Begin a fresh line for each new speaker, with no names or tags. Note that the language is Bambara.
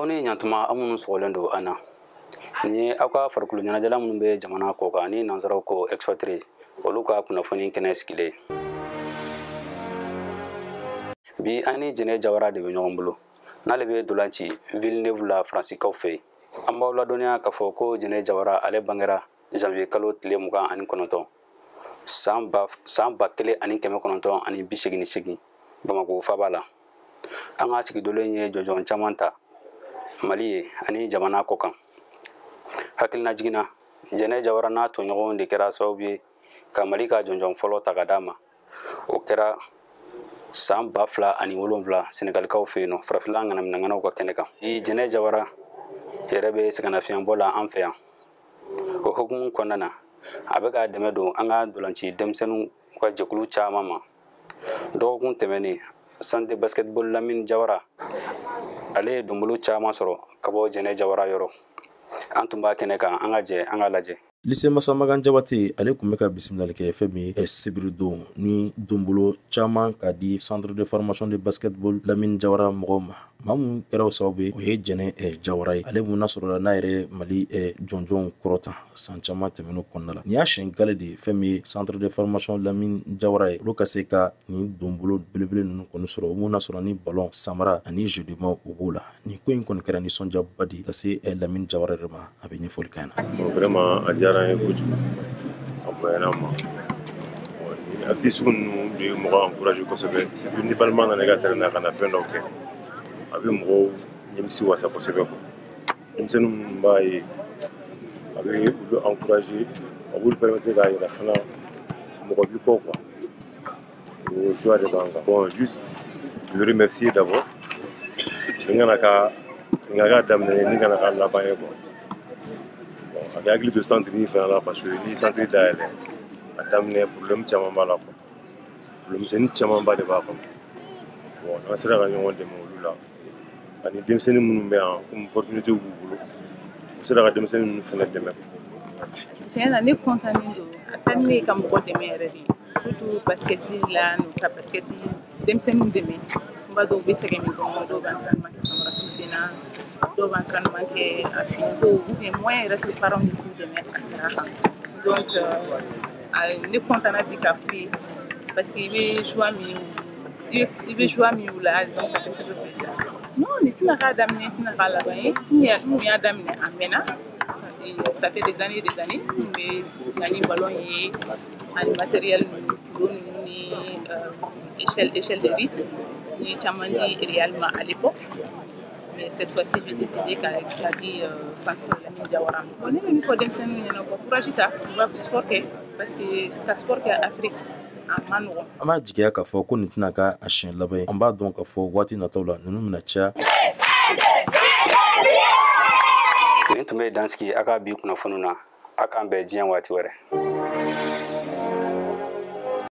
Aw ni ɲantuma, aw minnu sɔgɔlen don an na, nin ye aw ka farikolo ɲɛnajɛla minnu bɛ jamana kɔ kan ni nansaraw ko expatrié, olu ka kunnafoni kɛnɛ sigilen. Bi, an ni Jɛnɛ Jawara de bɛ ɲɔgɔn bolo, n'ale bɛ dolanci Villeneuve la, Faransikaw fɛ yen. An b'aw ladɔnniya k'a fɔ ko Jɛnɛ Jawara, ale bangera janvier kalo tile 29, san 1988, Bamako faba la. An ka sigidolen ye jɔnjɔn caman ta Mali ye ani jamana kɔ kan. Hakilina jiginna, Jɛnɛ Jawara n'a tɔɲɔgɔnw de kɛra sababu ye ka Mali ka jɔnjɔn fɔlɔ ta ka d'a ma. O kɛra san 2007, Senegalikaw fɛ yen nɔ, farafinna ŋanaminɛŋanaw ka kɛnɛ kan. Bi, Jɛnɛ Jawara yɛrɛ bɛ sɛgɛnnafiɲɛbɔ la an fɛ yan. O hukumu kɔnɔna na, a bɛ ka dɛmɛ don an ka dolanci denmisɛnninw ka jɛkulu caman ma. Dɔgɔkun tɛmɛnen, centre basketball Lamine Jawara, ale ye donbolo caman sɔrɔ ka bɔ Jɛnɛ Jawara yɔrɔ. An tun b'a kɛnɛ kan, an ka jɛ an ka lajɛ.
Lycée Massamagan Jabate, ale tun bɛ ka bisimilali kɛ fɛn min ye sibiridon ni donbolo caman ka di centre de formation de basketball Lamine Jawara mɔgɔw ma. Maa mun kɛra o sababu ye, o ye Jɛnɛ Jawara ye. Ale mun n'a sɔrɔla n'a yɛrɛ Mali jɔnjɔnw kɔrɔta san caman tɛmɛn'o kɔnɔna la. Nin y'a siɲɛ gale de ye fɛn min ye centre de formation Lamine Jawara ye, olu ka se ka nin donbolo belebele ninnu kɔni sɔrɔ, mun n'a sɔrɔ ni ballon, samara ani jeu de main, o b'o la. Nin ko in kɔni kɛra nisɔndiyaba de ka se Lamine Jawara yɛrɛ ma. A bɛ ɲɛfɔli kɛ na.
Bon, vraiment, a diyara n ye kojugu, a bonyana n ma. Ni acte sugu ninnu bɛ mɔgɔ encouragé kosɛbɛ, surtout ni balima nana i ka terrain na ka na fɛn dɔw kɛ, a bɛ mɔgɔw nimisi wasa kosɛbɛ quoi. Denmisɛnnin minnu b'a ye, a bɛ olu encouragé, a b'olu permettre k'a yira fana mɔgɔ b'i kɔ quoi. O joie de b'an kan. Bon, juste le remercier d'abord. Nin kana ka nin ka k'a daminɛ ye, nin kana k'a laban ye quoi. Bon, a k'i hakili to centre in fana la, parce que ni centre dayɛlɛ, a daminɛ, problème caman b'a la quoi, problème misɛnnin camanba de b'a kɔnɔ. Bon, n'an sera ka ɲɔgɔn dɛmɛ olu la, ani denmisɛnnin minnu bɛ yan, komi opportunité b'u bolo, u sera ka denmisɛnnin ninnu fana dɛmɛ.
Tiɲɛ na, ne kɔntannen don. A ka di ne ye ka mɔgɔ dɛmɛ yɛrɛ de, surtout basket la, n'u ka basket denmisɛnninw dɛmɛ. N b'a dɔn u bɛ sɛgɛn min kɔnɔ. Dɔw bɛ entraînement kɛ samara t'u sen na, dɔw bɛ entraînement kɛ a finiko, ou bien moyen yɛrɛ tɛ parents ye k'u dɛmɛ a sira kan. Donc ne kɔntanna bi ka k'u ye, parce que i bɛ joie min y'u la, donc ça fait toujours plaisir. Non, nin tɛna k'a daminɛ, tɛna k'a laban ye. N kun y'a daminɛ a mɛnna, ça fait des années, des années. N kun bɛ na ni ballon ye ani matériel ninnu, kulo ninnu ni échelle de rythme. N ye caman di Real ma à l'époque, mais cette fois-ci, j'ai décidé k'a di centre Lamine Diawara. Bon, ne bɛ min fɔ denmisɛnninw ɲɛna, u ka courage ta, u ka sport kɛ, parce que ka sport kɛ Afrique, a ma nɔgɔn.
An b'a jigiya k'a fɔ ko nin tɛna k'a a siɲɛ laban ye. An b'a dɔn k'a fɔ waati nataw la, ninnu bɛna caya.
Nin tun bɛ dansigi a ka bi kunnafoniw na. A k'an bɛn diɲɛ waati wɛrɛ.